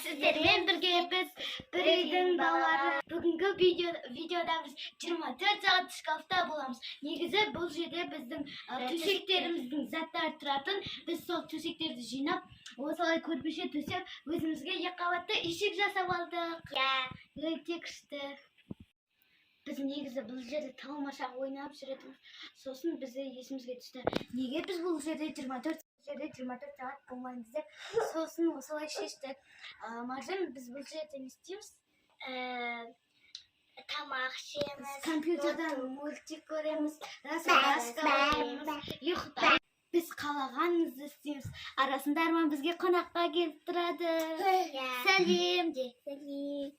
Сіздермен бірге біз, бір үйдің балалары. Бүгінгі видеода біз 24 сағат шкафта боламыз. Негізі бұл жерде біздің төсектеріміздің заттары тұратын. Біз сол төсектерді жинап, осылай көрпеше төсеп, өзімізге екі қабатты үйшік жасап алдық. Иә. Өте күшті. Біз негізі бұл жерде талмашақ ойнап жүретінбіз. Сосын бізде есімізге түсті, неге біз бұл жерде 24 сағат болмаймыз деп. Сосын осылай шештік. Маржан, біз бұл жерде не істейміз? Тамақ ішеміз. Компьютерден мультик көреміз, раскраска ойнаймыз, ұйықтаймыз. Біз қалағанымызды істейміз. Арасында Арман бізге қонаққа келіп тұрады. Иә. Сәлем де. Сәлем.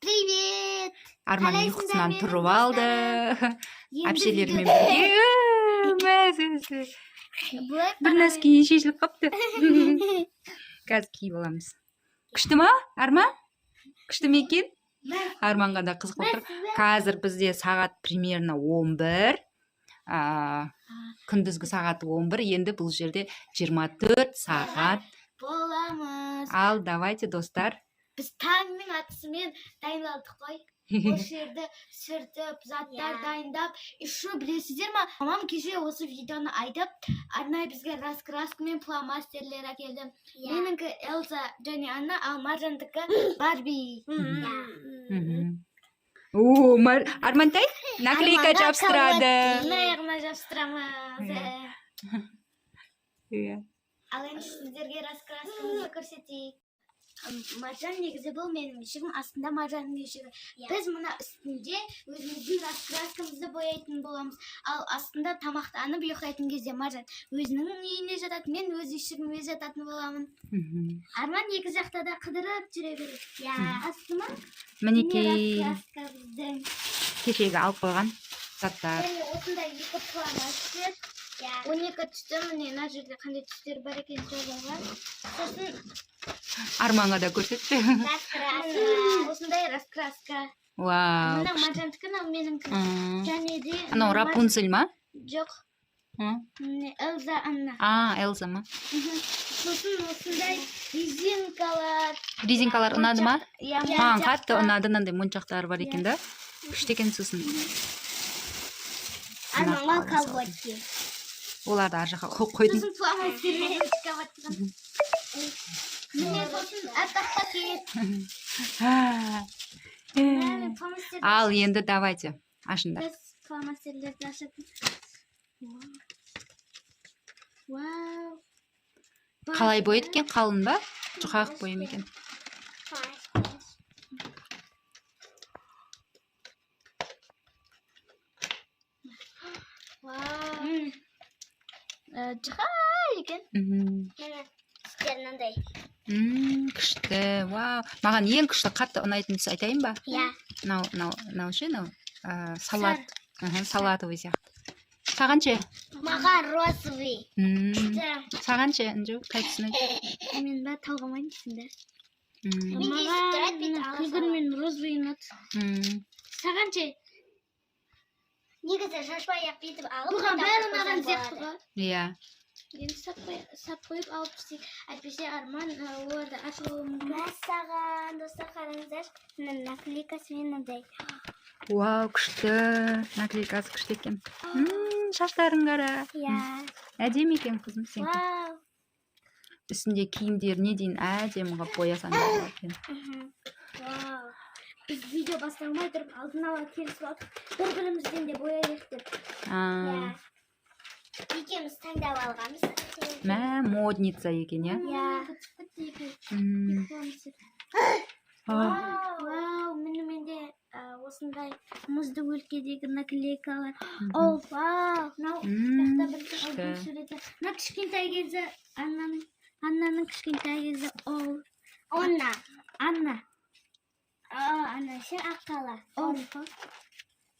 Привет. Арман Қалайсыңдар, ұйқысынан менің тұрып алды. Енді Әпшелерімен видеода- бірге. Мәз. Былай Бір носки шешіліп қалыпты. Қазір киіп аламыз. Күшті ма, Арман? Күшті ме екен? Арманға да қызық болып тұр. Қазір бізде сағат примерно 11. Күндізгі сағат 11. Енді бұл жерде 24 сағат. Боламыз. Ал давайте, достар. Біз таңның атысымен дайындалдық қой. Осы жерді сүртіп, заттар Иә. дайындап. Еще білесіздер ма, мамам кеше осы видеоны айтып, арнайы бізге раскраска мен фломастерлер әкелді. Иә. Менікі Элза және Анна, ал Маржандікі Барби. Мгм. О, Армантай наклейка Арманға жабыстырады. Мына аяғына жабыстырамыз. Иә. Иә. Ал енді сіздерге раскраскамызды көрсетейік. Маржан, негізі бұл менің үйшігім, астында Маржанның үйшігі. Иә. Біз мына үстінде өзіміздің раскраскамызды бояйтын боламыз. Ал астында тамақтанып ұйықтайтын кезде Маржан өзінің үйіне жатады, мен өз үйшігіме жататын боламын. Арман екі жақта да қыдырып жүре береді. Иә. Астыма Мінекей, раскраска біздің. кешегі алып қойған заттар. Және осындай екі фломастер. Иә. 12 түсті, міне, мына жерде қандай түстер бар екенін жазылған. Сосын Арманға да көрсетші. Раскраска. міне, осындай раскраска. Вау, Мына күшті. Маржандікі, мынау менікі. Және де Анау Рапунцель ма? Жоқ. Міне, Элза, Анна. А, Элза ма? Сосын осындай резинкалар. Резинкалар ұнады ма? Иә. Маған қатты ұнады, мынандай моншақтары бар екен да. Күшті екен сосын. Арманға Мына қалай салдым. колготки. Оларды ар жаққа қойып қойдым. Сосын фломастермен ручка батырған. Міне, сосын аппақ пакет. Міне, фломастер. Ал енді давайте ашыңдар. Біз фломастерлерді ашатын. Вау. Қалай бояйды екен? Қалың ба? Жұқақ бояй ма екен? Вау. Жұқа екен. Міне, түстер мынандай. Күшті. Вау. Маған ең күшті, қатты ұнайтын түс айтайын ба? Иә. Мынау, мынау, мынау ше, мынау салат. Мхм, салатовый сияқты. Саған ше? Маған розовый. Саған ше, Інжу, қай түс ұнайды? Мен ба талғамайын дейсің да. Менде өйстіп тұрады, бүйтіп ала Күлгін мен розовый ұнады. Саған ше? Негізі шашпай ақ бүйтіп алып Бұған қайта бәрі қойсаң ұнаған болады. сияқты ғой. Иә. Енді сап қойып алып істейік. Әйтпесе Арман оларды ашып алуы мүмкін. Мәссаған, достар, қараңыздаршы. Мына наклейкасы мен мынандай. Вау, күшті. Наклейкасы күшті екен. Шаштарың қара. Иә. Әдемі екен, қызым, сенікі. Вау. Үстінде киімдеріне дейін әдемі қылып боясаң да болады екен. Вау. Біз видео басталмай тұрып алдын ала келісіп алдық. Бір бірімізден де бояйық деп. А, Иә. Екеуміз таңдап алғанбыз. Мә, модница екен, иә? Иә. Түсіп кетті екі фломастер. А, Вау, міне, менде осындай мұзды өлкедегі наклейкалар. О, вау, мынау жақта бір күшті. ұлдың суреті. Мына кішкентай кезі Аннаның кішкентай кезі ол. Онна. Анна. А, ана ше аққала. Ол.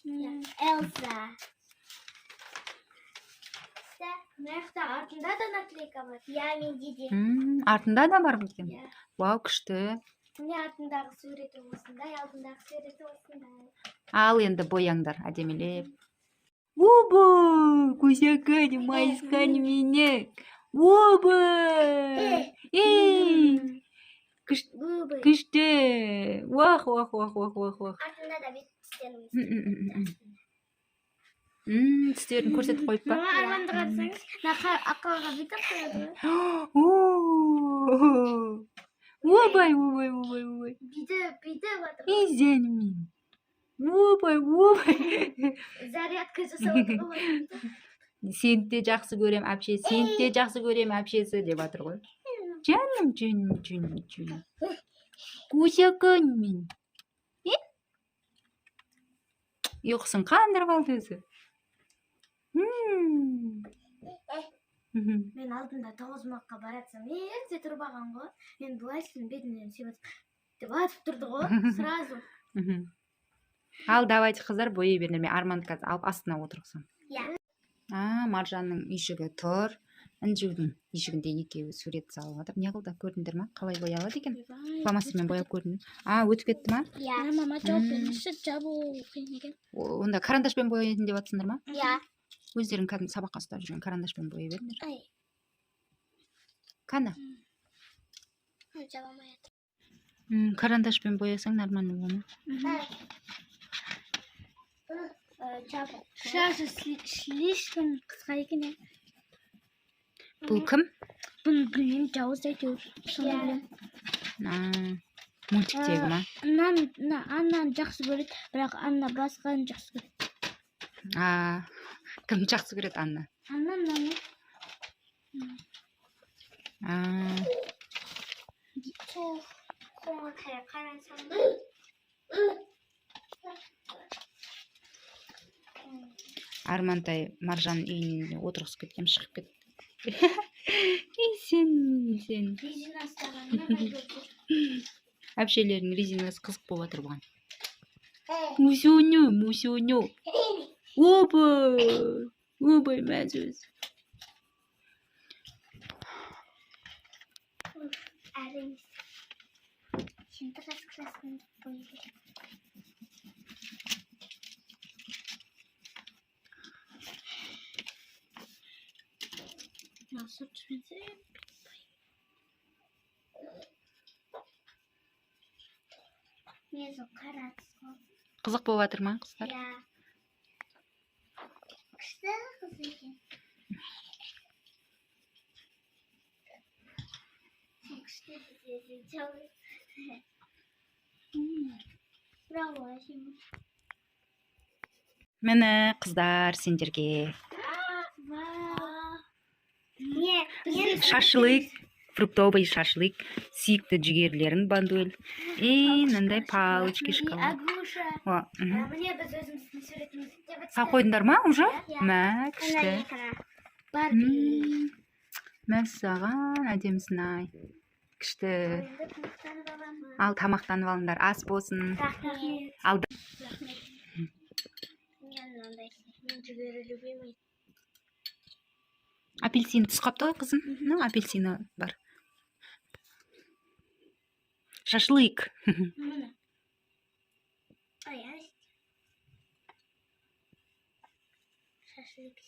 Элза. Мына жақта артында да наклейка бар. Иә, менде де. Артында да бар ма екен? Иә. Вау, күшті. Міне, артындағы суреті осындай, алдындағы суреті осындай. Ал енді бояңдар әдемілеп. Оба! Кусякани, майскани меня. Оба! Эй! Күшті. Губы. Күшті. Уах, уах, уах, уах, уах, уах. Артында да бет тістеріміз. Тістерін көрсетіп қойып па? Мама, Арманды қарасаңыз, мына ақылға бүйтіп қояды ғой. О, ойбай, ойбай, ойбай, ойбай. Бүйтіп, бүйтіп жатыр. Ей, жаным менің. Ойбай, ойбай. Зарядка жасап отыр ғой. Сені де жақсы көрем, әпше, сені де жақсы көрем, әпшесі деп жатыр ғой. Жаным, жаным, жаным, жаным. Кусакан мен. Е? Ұйқысын қандырып алды өзі. Мен алдында тоғызқұмалаққа баратсам, ерте тұрып алған ғой. Мен былай істедім, бетімнен сүйіп жатып деп атып тұрды ғой сразу. Ал давайте, қыздар, бояй беріңдер. Мен Арманды қазір алып астына отырғызамын. Иә. А, Маржанның үйшігі тұр. Інжудің үйшігінде екеуі сурет салып жатыр. Не қылды, көрдіңдер ма? Қалай боялады екен? Фломастермен бояп көрдің. А, өтіп кетті ма? Иә. Мама, жауап Беріңізші, жабу қиын екен. Онда карандашпен бояйын деп жатсыңдар ма? Иә. Өздерің кәдімгі сабаққа ұстап жүрген карандашпен бояй беріңдер. Ай, Қане? жаба алмай жатыр. Карандашпен боясаң, нормально бола ма? Жабық. Шашы слишком қысқа екен, иә. Бұл кім? Бұны білмеймін, жауыз әйтеуір. Соны Иә. білемін. А, мультиктегі ма? Мынаны, мына Аннаны жақсы көреді, бірақ Анна басқаны жақсы көреді. А, кім жақсы көреді, Анна? Анна мынаны. А, Сол қоңыр қарасам. Армантай Маржанның үйіне отырғызып кеткенмін, шығып кетті. Ей, сен, сен. Резина ұстаған. Әпшелерінің резинасы қызық болып жатыр бұған. Мусюню, мусюню. Опа! Опа, мәз. Әрі емес. Сен краскасын бояй бер. Мына сыртымен. Мен қара түс қой. Қызық болып жатыр ма, қыздар? Иә. Күшті қыз екен. Сен күшті десең, жауыз. Браво, әшейін. Міне, қыздар, сендерге Не, мен шашлык, фруктовый шашлык, сүйікті жүгерлерің бандуэль и мынандай палочки шоколад. Агуша. О, мхм. Міне, біз өзіміздің суретімізді Салып қойдыңдар ма уже? Иә. Мә, күшті. Барби. Мәссаған, әдемісің ай, күшті. Енді тамақтанып аламын. Ал, тамақтанып алыңдар, ас болсын. Рахмет. Ал. Рахмет. Мен мынандай. Мен жүгері любимый. Апельсин түсіп қалыпты ғой, қызым. Ну, апельсині бар. Шашлык. Міне. Ай, ай. Шашлык.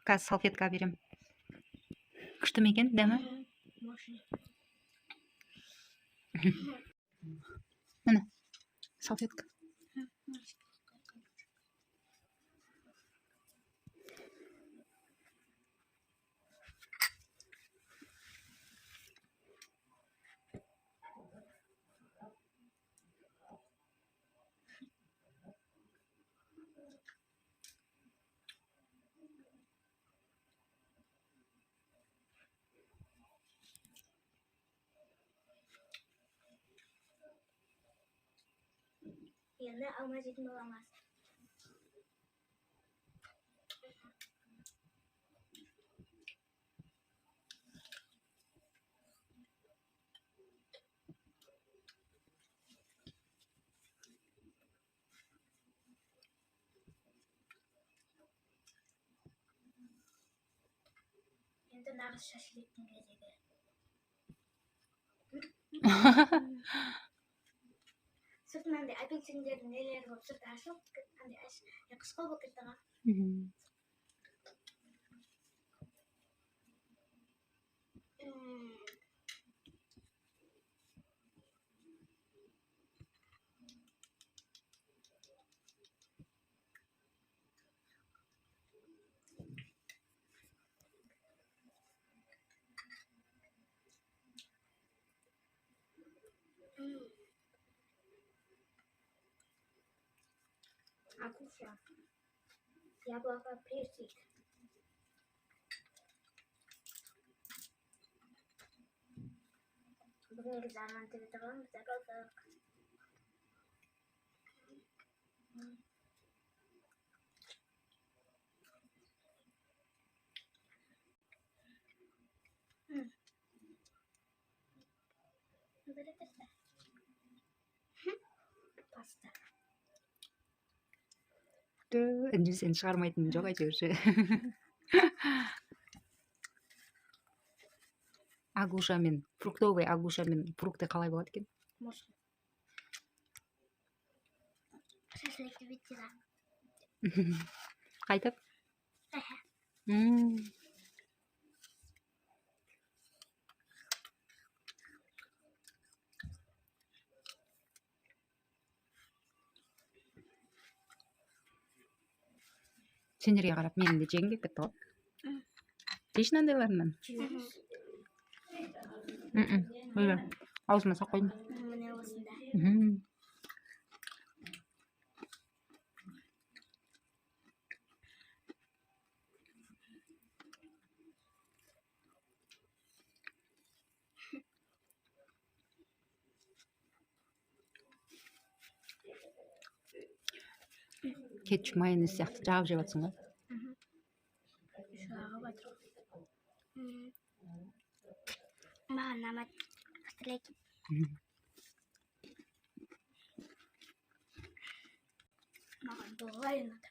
Қазір салфетка беремін. Күшті ме екен дәмі? Мощный. Міне, салфетка. Енді алма жейтін боламыз. Енді нағыз шашлыктың кезегі. Сыртынан Андай апельсиндердің нелері болып, сырты ашылып, андай қышқыл болып кетті ғой. Агуша. Яблоко, персик. Бүгін негізі Арман ТВ тұғын, біз алдық. Böyle тұрса. Паста. Үндесең шығармайтын жоқ әйтеуір ше. Агуша мен фруктовый, агуша мен фрукты қалай болады екен? Можно. Шашлык любите. Қайтып? Аха. Сендерге қарап менің де жегім келіп кетті ғой. Жейші мынандайларынан. Міне, аузыма салып қойдым. Міне, осында. Кетчуп, майонез сияқты жағып жеп жатсың ғой. Жағып жатыр. Маған ұнамады. Шашлык. Маған былай ұнады.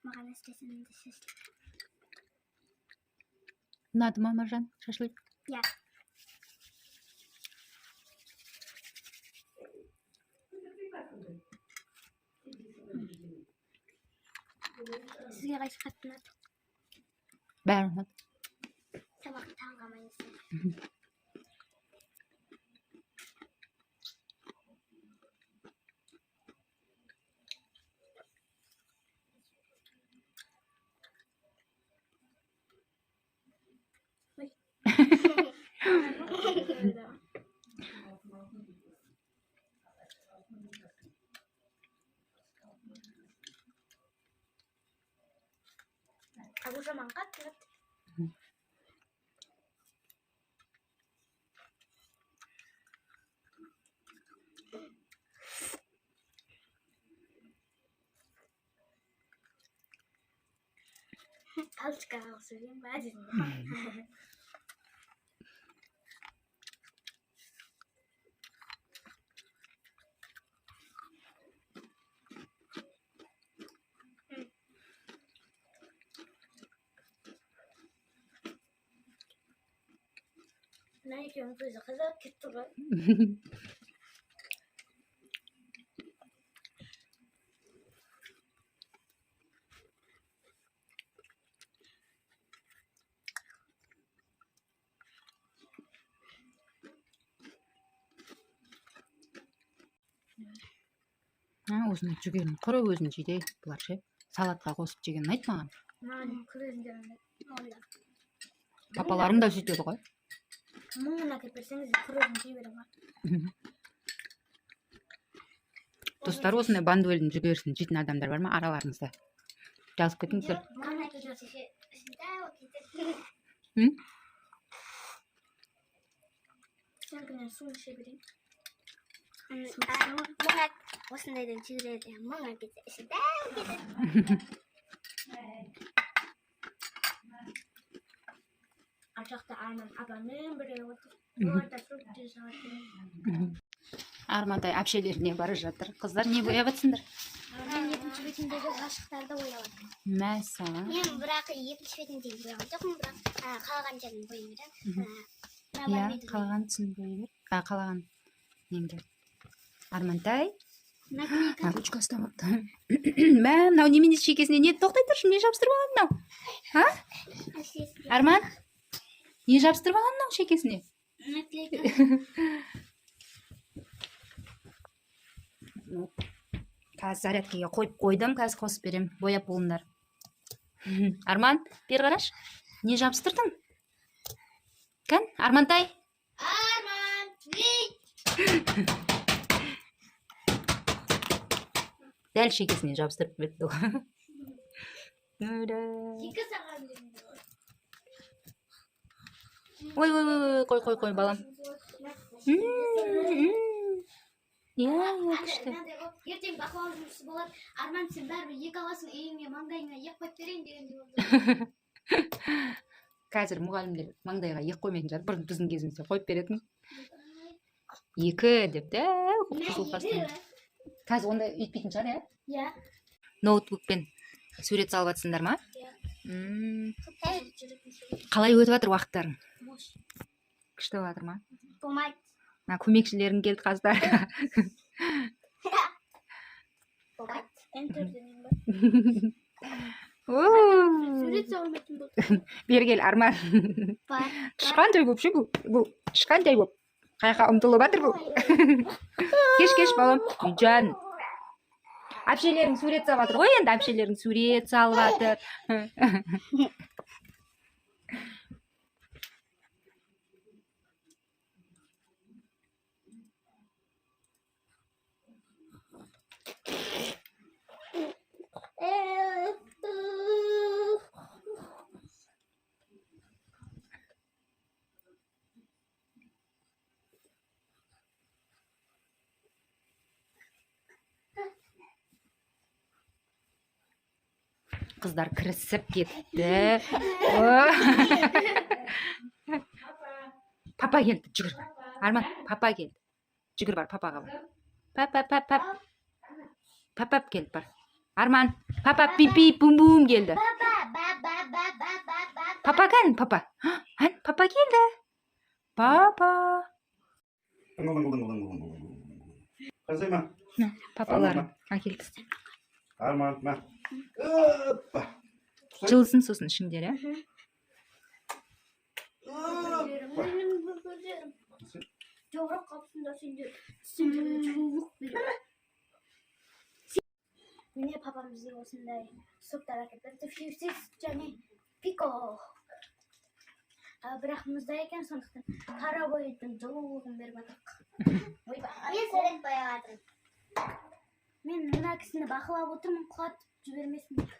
Маған әсіресе мындай шашлык. Ұнады ма, Маржан, шашлык? Иә. Сізге қайсы қатты ұнады? Бәрі ұнады. Тамақ таңғамайсың. Агуша маған қатты ұнады. Палочкаға қосып жеймін ба дедім. Мына екеуінің көзі қызарып кетті ғой. А, осындай жүгерінің құры өзін жейді ей бұлар ше, салатқа қосып жеген ұнайды маған. Маған құр өзінде ұнайды. Папаларың да сөйтеді ғой. Мыңын әкеліп берсеңіз, құр өзін жей беремін ғой. Достар, осындай бандуэльдің жүгерісін жейтін адамдар бар ма араларыңызда? Жазып кетіңіздер. Маған әкеліп берсе, ішінде болып кетеді. М? Сенікінен суын іше берейін. Мың осындайдан жүгіреді. Мың әкелсе, ішінде болып кетеді. Ар жақта Арман апамен бірге отыр. Олар да фрукты жасап жатыр. Армантай әпшелеріне бара жатыр. Қыздар, не бояп жатсыңдар? Мен екінші бетіндегі ғашықтарды бояп жатырмын. Мәссаған. Мен бірақ екінші бетіндегі бояған жоқпын, бірақ қалған жерін бояй беремін. Иә, қалаған түсін бояй бер. А, қалаған. Неңді? Армантай. Наклейка. Мына ручка ұстап алыпты. Мә, мынау немене, шекесіне не, тоқтай тұршы, не жабыстырып алған мынау? А? Арман? Не жабыстырып алған мынау шекесіне? Наклейка. Ну, қазір зарядкаға қойып қойдым, қазір қосып беремін. Бояп болыңдар. Арман, бері қарашы. Не жабыстырдың? Кән, Армантай? Арман. Ей. Дәл шекесіне жабыстырып беріпті ғой. 2 сағат берді. Ой, ой, ой, ой, қой, қой, қой, балам. Иә, иә, күшті. Мынандай ғой, ертең бақылау жұмысы болады. Арман, сен бәрібір екі аласың, үйіңе маңдайыңа ек қойып берейін дегендей болды. Қазір мұғалімдер маңдайға ек қоймайтын шығар. Бұрын біздің кезімізде қойып беретін. Екі деп дәу қылып қызыл қастан. Қазір ондай өйтпейтін шығар, иә? Иә. Ноутбукпен сурет салып жатсыңдар ма? Иә. Қалай өтіп жатыр уақыттарың? Күшті болып жатыр ма? Болмайды. Мына көмекшілерің келді қаздар. Болмайды. Сурет салмайтын болды. Бері кел, Арман. Бар. Тышқандай болып ше бұл, бұл тышқандай болып. Қаяққа ұмтылып жатыр бұл? Кеш, кеш, балам. Жан. Әпшелерің сурет салып жатыр ғой енді, әпшелерің сурет салып жатыр. Қыздар кірісіп кетті. О. Папа келді, жүгір бар. Арман, папа келді. Жүгір бар, папаға бар. Папа, папа. Папа келді, бар. Арман, папа пи пи бум бум келді. Ба ба ба ба ба ба ба. Папа кән, папа. Ән, папа келді. Папа. Қарасай ма? Папаларың әкелді. Арман, мә. Оппа. Жылысын сосын ішіңдер, иә? Оппа. Жоғары қалыпсыңдар сендер. Сендерге жылулық беремін. Міне, папам бізге осындай соктар әкеліп берді. Фьюсис және Пико. А, бірақ мұздай екен, сондықтан параболиттің жылулығын беріп жатырық. Ойбай. Мен сурет бояп жатырмын. Мен мына кісіні бақылап отырмын, құлатып жібермесін деп.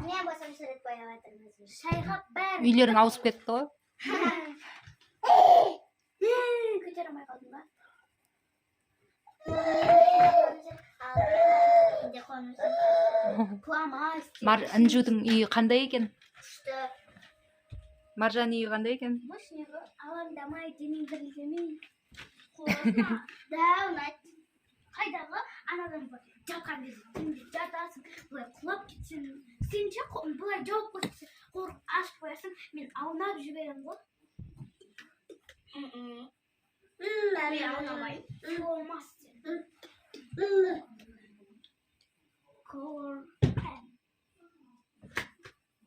Мен болсам сурет бояп жатырмын өзім. Шайқап бәрі. Үйлерің ауысып кетті ғой. Көтере алмай қалдым ба? Менде қолым Құламас. Інжудің үйі қандай екен? күшті. Маржан үйі қандай екен? Мощный ғой, алаңдамай, денең дірілдемей. Да, ұнайды. Қайдағы анадан былай жатқан кезде, түнде жатасың, былай құлап кетсең, сен ше, былай жауып қойсаң, қорқып ашып қоясың, мен аунап жіберемін ғой. Мен аунамаймын. Болмас сен. Color pen.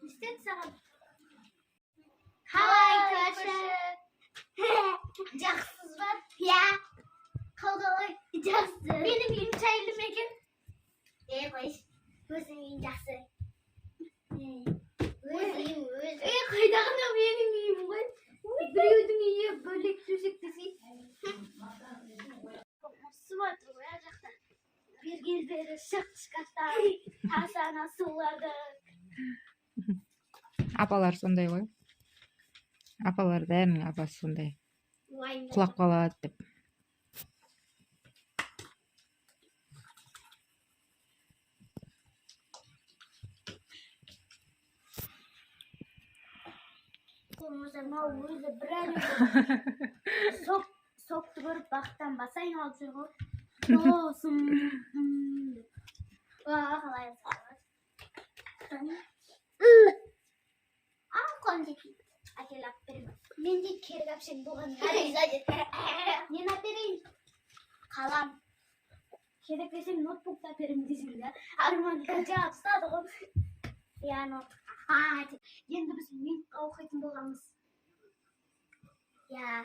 Не істеді саған? Қалай, көрші? Жақсыз ба? Иә. Қалай? Жақсы. Менің үйім жайлы ма екен? Е, қойшы. Өзің үйің жақсы. Өз үйің өз. Ей, қайдағы мынау менің үйім ғой. Біреудің үйі бөлек төсек десей. Су жатыр ғой ар жақта. Бергел бері шық шкафтан. Тасана суларды. Апалар сондай ғой. Апалар, бәрінің апасы сондай. Құлап қалады деп. Мынау өзі бір әлем. Сок, сокты көріп бақыттан басы айналып жүр ғой. Досым. Деп. Қалай? Ал, қолым жетпейді. Әкел, алып беремін. Менде керек әпшең болған. Сзади. Нені алып берейін? Қалам. Керек десем, ноутбук та беремін дейсің да. Арман жауап тастады ғой. Иә, ноутбук. А, деп. Енді біз минутқа оқитын боламыз. Иә.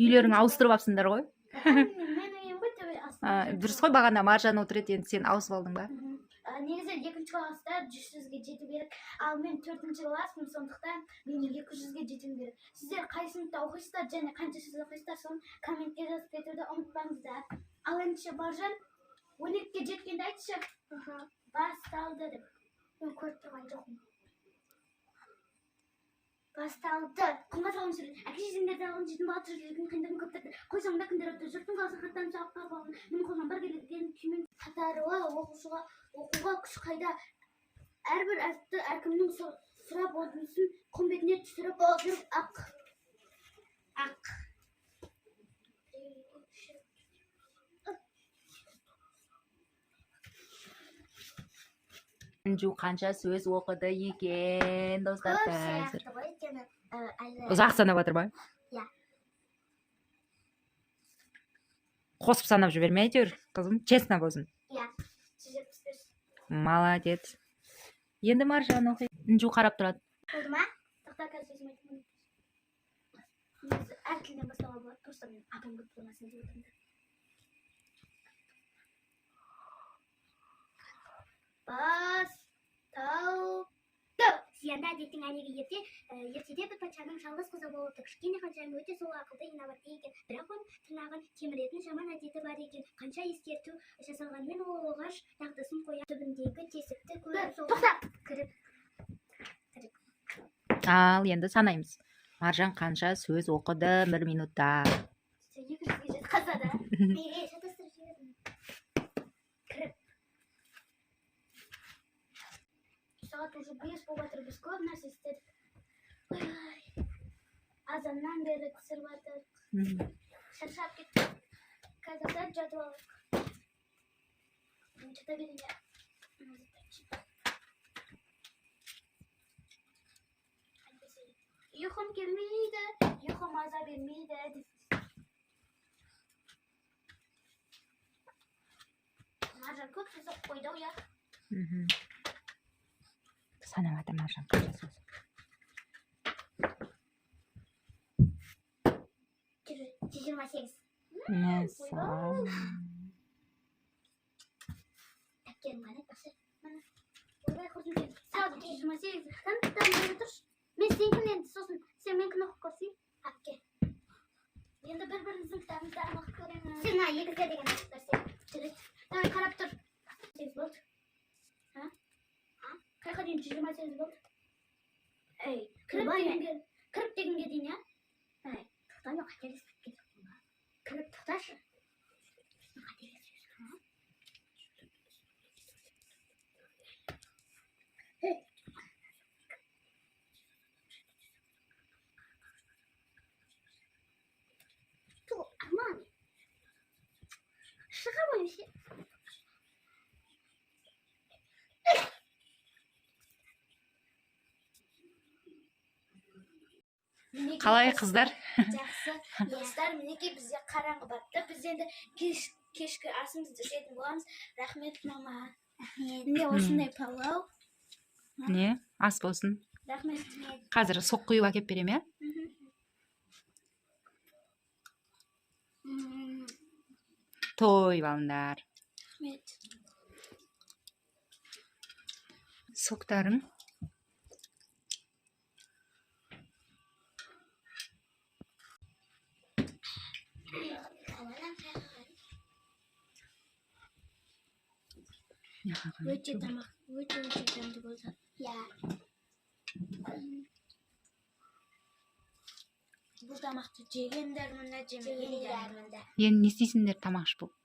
Үйлерің ауыстырып алыпсыңдар ғой. Мен үйім ғой төбе астында. А, дұрыс қой, бағана Маржан отыр еді, енді сен ауысып алдың ба? Мгм. Негізі екінші класста 100 сөзге жету керек, ал мен төртінші класспын, сондықтан мен 200-ге жетуім керек. Сіздер қай сыныпта оқисыздар және қанша сөз оқисыздар, соны комментке жазып кетуді ұмытпаңыздар. Ал ендеше, Маржан, 12-ге жеткенде айтшы, басталды деп. Мен көріп тұрған жоқпын. Басталды. Құмға салған сүрін, әке шешеңдерді алған жетім бала тіршілігінің қиындығын көп тартты. Қой соңында күндер өтті, жұрттың қаласы хаттан жауапқа қалған. Менің қолымнан бар келген күймен қатарлы оқушыға оқуға күш қайда? Әрбір әріпті әркімнің сұрап, онысын құм бетіне түсіріп жүріп ақ. Ақ. Інжу қанша сөз оқыды екен, достар, Көп қазір? сияқты ғой, өйткені әлі Ұзақ санап жатыр ма? Иә. Қосып санап жіберме әйтеуір, қызым, честно болсын. Иә. 175. Молодец. Енді Маржан оқиды. Інжу қарап тұрады. Болды ма? Тоқта, қазір өзім айтамын. Негізі әр тілден бастауға болады, просто мен апам көп болмасын деп отырмын да. Басталды. Зиянды әдеттің әйнегі. Ертеде бір патшаның жалғыз қызы болыпты. Кішкене ханшайым өте сұлу, ақылды, инабатты екен. Бірақ оның тырнағын кеміретін жаман әдеті бар екен. Қанша ескерту жасалғанымен, ол оғаш дағдысын қоя түбіндегі тесікті көріп, соған Тоқта. кіріп. Ал енді санаймыз. Маржан қанша сөз оқыды бір минутта? 200-ге жетқаза да. Ей, шатастырып жібердім. Кіріп. Сағат уже 5 болып жатыр, біз көп нәрсе істедік. Ой, азаннан бері түсіріп жатыр. Шаршап кеттік. Қазір сәл жатып алайық. Мен жата берейін, иә. Әйтпесе ұйқым келмейді, ұйқым маза бермейді дейсіз. Маржан көп сөз оқып қойды ау, иә. Санап жатыр Маржан қанша сөз. 128. Мәссаған. Дәптерім қане, айтпақшы? Ойбай, құрсын сені. Сағат 128. Кітабын бере тұршы. Мен сенікін енді сосын сен менікін оқып көрсей. Әпке. Енді бір біріміздің кітабымыздарын оқып көреміз. Сен мына егіздер деген оқып көрсең. Жарайды. Давай, қарап тұр. 8 болды. А? А? Қайқа дейін 128 болды? Ей, Кіріп ойбай, дегенге, кіріп дегенге дейін, иә? Ей, тоқта, мен қателесіп кеткен жоқпын ба? Кіріп. Тоқташы. Мен қателесіп жүрмін. Ту, Арман. Шыға ғой вообще. Мінекей, Қалай, қыздар? Жақсы. Достар, мінекей, бізде қараңғы батты. Біз енді кешкі асымызды ішетін боламыз. Рахмет, мама. Рахмет. Міне, осындай палау. Не, ас болсын. Рахмет. Қазір сок құйып әкеліп беремін, иә? Тойып алыңдар. Рахмет. Соктарың. Қалай? Өте тамақ, өте өте дәмді болды. Иә. Бұл тамақты жегендер мында, жемегендер Жегендер мында. Енді не істейсіңдер тамақ ішіп болып?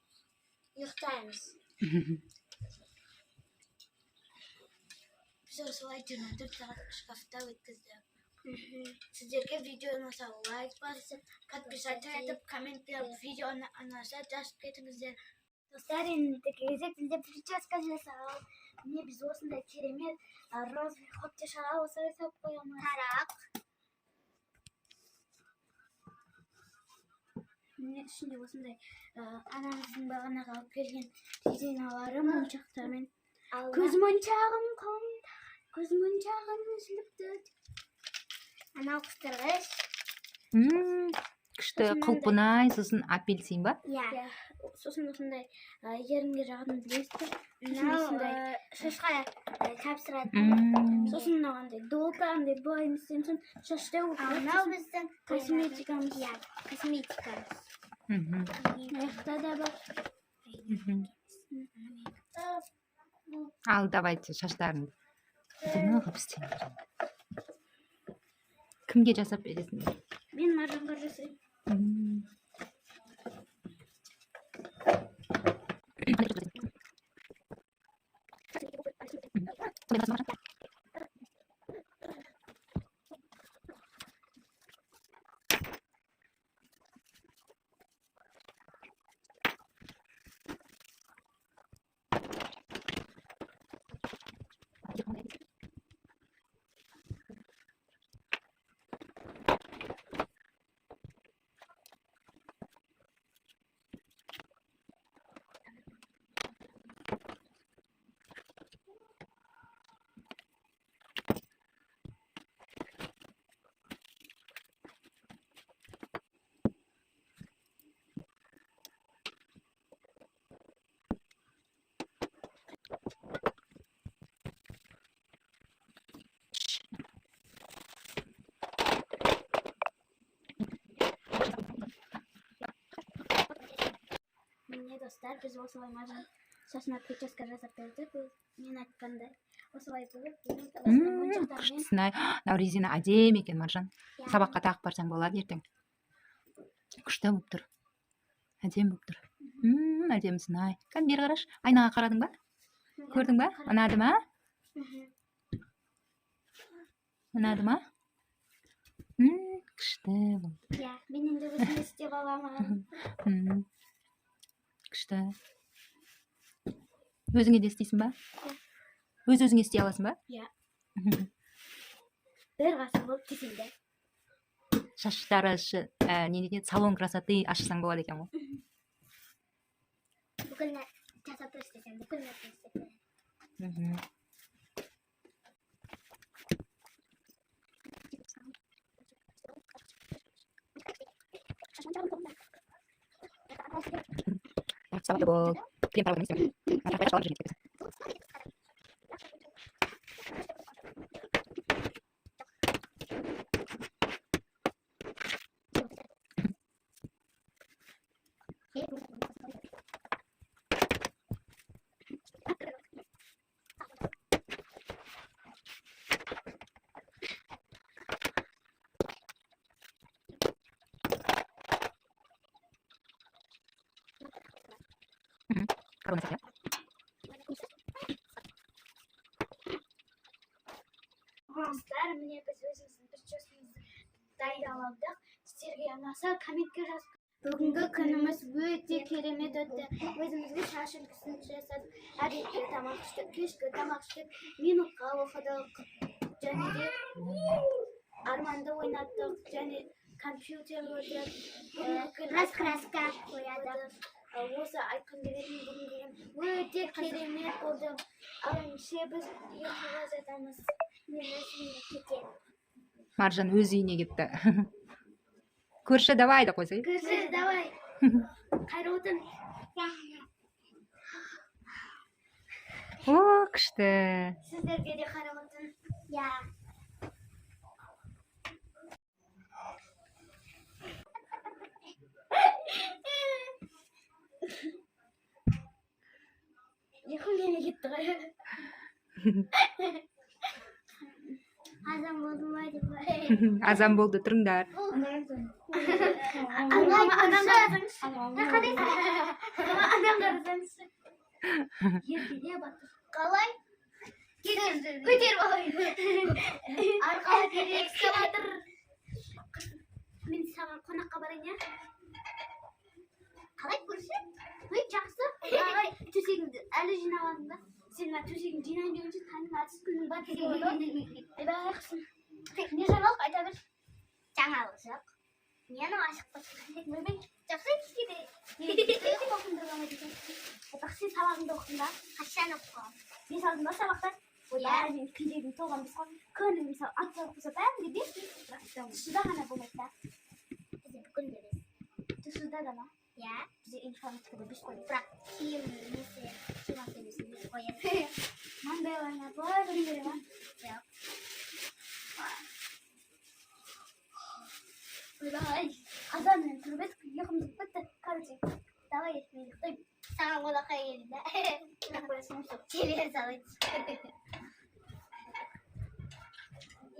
Ұйықтаймыз. Біз осылай 24 сағат шкафта өткіздік. Сіздерге видео ұнаса, лайк басып, подписаться етіп, комментте видео ұнаса жазып кетіңіздер. Достар, енді кезек бізде прическа жасау. Міне, біз осындай керемет розовый қобдишаға осылай салып қоямыз. Тарақ. Міне, ішінде осындай анамыздың бағанағы алып келген резиналары, моншақтармен. Көз моншағым қолымда, көз моншағым үзіліпті. Анау қыстырғыш. Күшті. Сосын Құлпынай, сосын апельсин ба? Иә. Иә, сосын осындай ерінге жағатын блестер. Сосын Мынау осындай шашқа тапсыратын. Сосын мынау андай долка, андай былай істеймін, сосын шашта. Ал мынау біздің Косметикамыз. Иә, косметикамыз. Мына жақта да бар. Ал давайте шаштарыңды әдемі қылып істеңдер. Кімге жасап бересіңдер? Мен Маржанға жасаймын. Міне, достар, біз осылай Маржан шашына прическа жасап бердік. Ол мен айтқандай осылай болып, осындай моншақтармен. Күштісін ай. Мынау резина әдемі екен, Маржан. Иә. Сабаққа тағып барсаң болады ертең. Күшті болып тұр, әдемі болып тұр. Әдемісің ай. Кәне, бері қарашы, айнаға қарадың ба, көрдің ба? Ұнады ма? Ұнады ма? Күшті болды. Иә. Мен енді өзім істеп аламын. Күшті. Өзіңе де істейсің ба? Өз өзіңе істей аласың ба? Иә. Бір ғасыр болып кесілді. Шаштары не дейтін еді, салон красоты ашсаң болады екен ғой. Бүкіл жасап тұр істесең, бүкіл нәрсе істеп береді. Крем. Корона сияқты. Достар, міне, біз өзіміздің прическамызды дайындап алдық. Сіздерге ұнаса, комментке жазып. Бүгінгі күніміз өте керемет өтті. Өзімізге шаш үлгісін жасадық, обедке тамақ іштік, кешкі тамақ іштік, минутқа оқыдық және де Арманды ойнаттық және компьютер көрдік. Бүгінгі күн Раскраска қоядық. Осы айтқым келетін, бүгінгі күн өте керемет болды. Ал ендеше біз ұйқыға жатамыз. Мен өз үйіме кетемін. Маржан өз үйіне кетті. Көрші, давай да қойсай. Көрші, давай, қайырлы түн. О, күшті. Сіздерге де қайырлы түн. Иә. Ұйқым келмей кетті ғой. Азан болды ма деп. Азан болды, тұрыңдар. Анам, анам қарасаңызшы. Анам қарасаңызшы. Ертеде батыр. Қалай? Көтеріп алайын. Арқалы керек істеп. Мен саған қонаққа барайын, иә? Қалай, көрші? Ой, жақсы. Ағай, төсегіңді әлі жинамадың ба? Сен мына төсегіңді жинайын дегенше таңның атысы, күннің батысы болды ғой. Ойбай, құрсын. Не жаңалық, айта бер. Жаңалық жоқ. Не, анау ашық болсын. Ойбай. Жақсы. Айтпақшы, кішкене. Оқындырмайды екен. Айтпақшы, сен сабағыңды оқыдың ба? Қашан оқыған? Бес алдың ба сабақтан? Ойбай, мен күндегім тоған бес қой. Күні мысалы ат сабақ болса, бәрінде бес, бес, бірақ ТШ-да ғана болмайды да. Бізде бүкіл де бес. ТШ-да да ма? Иә. Бізде информатикада бес қой. Бірақ киім несі, киім алып бермесін, бес қояды. Маңдайларыңа былай білім бере ма? Жоқ. Ойбай, азанмен тұрып едік, ұйқымыз бітті. Короче, давай мен ұйықтаймын. Саған қонаққа келдім да. Қоясың осы. Келе салайыншы.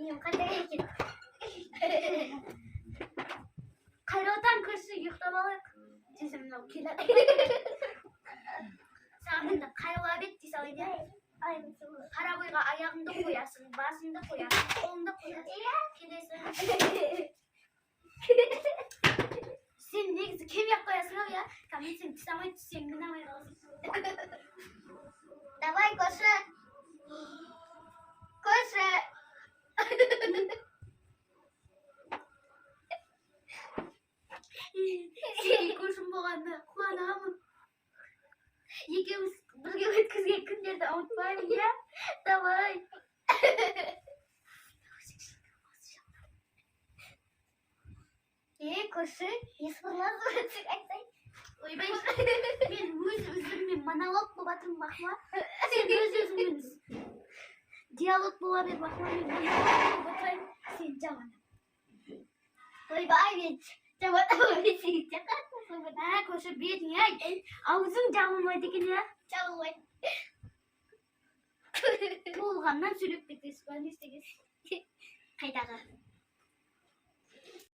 Үйім қандай екен? Қайырлы таң, көрші, ұйықтап алайық. Десем, мынау келеді. Саған енді қайырлы обед дей салайын, иә? Қарабойға аяғыңды қоясың, басыңды қоясың, қолыңды қоясың. Келесі. Сен негізі келмей ақ қоясың ау, иә? Мен сені түсе алмай түссең, міне алмай қаласың. Давай, көрші. Көрші. Сенің көршім болғанына қуанамын. Екеуміз бірге өткізген күндерді ұмытпаймын, иә? Давай. Е, көрші, не сыбырласып отырсың, айтсай. Ойбай, мен өз өзіммен монолог болып жатырмын, Махма. Сен өз өзіңмен диалог бола бер, Махма, мен монолог болып отырайын. Сен жаман. Ойбай, мен жаман. Ә, көрші, бетіңе ай, аузың жабылмайды екен, иә? Жабылмайды. Туылғаннан сөйлеп кетесіз ба, не істегенсіз? Қайдағы?